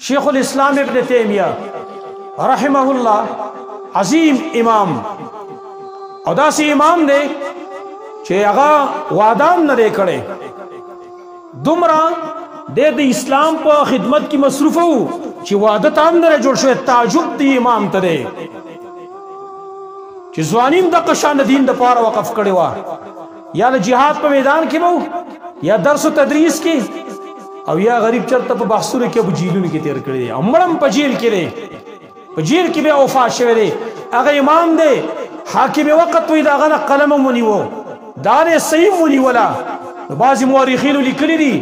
شیخ الاسلام ابن تیمیه رحمه الله عظیم امام او داسې امام دی چې هغه وعده هم نه دی کړی. دومره د اسلام په خدمت کې مصروف وو چې وعده ته هم نه جوړ شوی. تعجب دی امام ته دی چې ځوانیم د قشان دین د پاره وقف کړی و، یا د جهاد په میدان کې وو، یا درس او تدریس کې، او یا غریب چرته په بحثونو کې په جیلونو کې تیر کړی دی او مړم په جیل کې دی، په جیل کې بیا وفات شوی دی. هغه امام دی، حاکم وقت وی دا غنه قلم ونیو، دا نه صحیح ونیولا. بعضې مورخینو لیکلي دي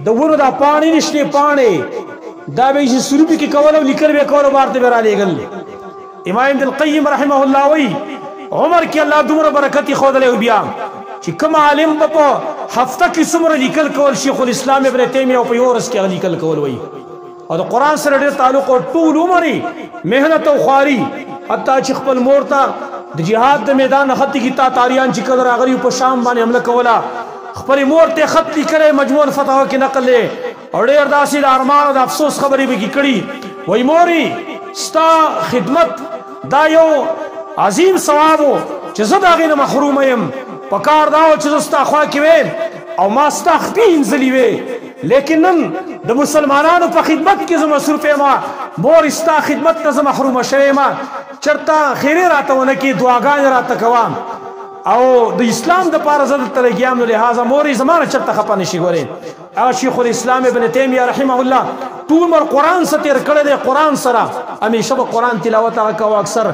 د ونو دا پاڼې نشته، پاڼې دا به یې سروبي کې کول او لیکل به کول او بار ته به رالیږل. امام ابن القیم رحمه الله وی عمر کې الله دومره برکت ښودلی او بیا چې کوم عالم به په هفته کې څومره لیکل کول، شیخ الاسلام ابن تیمیه په یو ورځ کې هغه لیکل کول وی. او د قرآن سره ډېر تعلق او ټول عمر محنت او خواري، حتی چې خپل مور ته د جهاد د میدان خط کې تاتاریان چې کله راغلي په شام باندې حمله کوله، خپل مور ته خط لیکلی، مجموع الفتاوی کې نقل دی او ډېر داسې د ارمان او د افسوس خبرې به کې کړي. وایي مورې ستا خدمت دا یو عظیم ثواب و چې زه د هغې نه محرومه یم، په کار دا و چې زه ستا خوا کې ویم او ما ستا خپې اینځلي وې، لیکن نن د مسلمانانو په خدمت کې زه مصروف یم، مور ستا خدمت نه زه محرومه شوی یم، چېرته خیرې راته ونه کړې، دعاګانې راته کوه او د اسلام دپاره زه درته لګیا یم، نو لهذا مور یې زما نه چېرته خفه نه شي. ګورې هغه شیخ الاسلام ابن تیمیه رحمه الله ټول عمر قرآن سره تېر کړی دی، قرآن سره همیشه به قرآن تلاوت هغه کوه، اکثر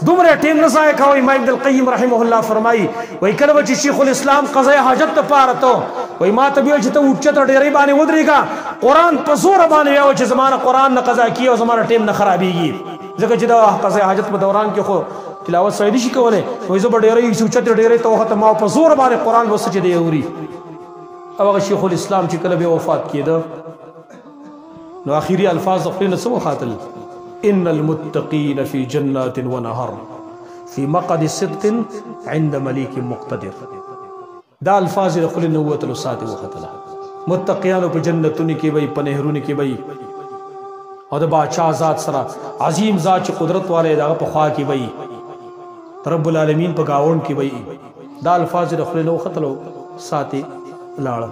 دومره ټیم نه ضایع کوه. امام ابن القیم رحمه الله فرمایي وایي کله به چې شیخ الاسلام قضای حاجت دپاره ته وایي ما ته به ویل چې ته اوچته ډېرۍ باندې ودرېږه، قرآن په زوره باندې ویاوه چې زما نه قرآن نه قضا کېږي او زما نه ټیم نه خرابېږي، ځکه چې د قضای حاجت په دوران کې خو تلاوت سړی نشي کولی. وایي زه به ډېرۍ چې اوچتې ډېرۍ ته وختم او په زوره باندې قرآن به څه چې دی اوري. او هغه شیخ الاسلام چې کله بیا وفات کېده نو آخري الفاظ د خولې نه څه وخاتل؟ ان المتقین فی جنات ونهر فی مقعد صدق عند ملیک مقتدر. دا الفاظ د خولې نه ووتلو ساتې وختله. متقیانو په جنتونو کې به، په نهرونو کې به، او د باچا ذات سره عظیم ذات چې قدرت والے د هغه په خوا کې به، رب العالمین په گاونډ کې به. دا الفاظ د خولې نه وختلو ساتې لاړه.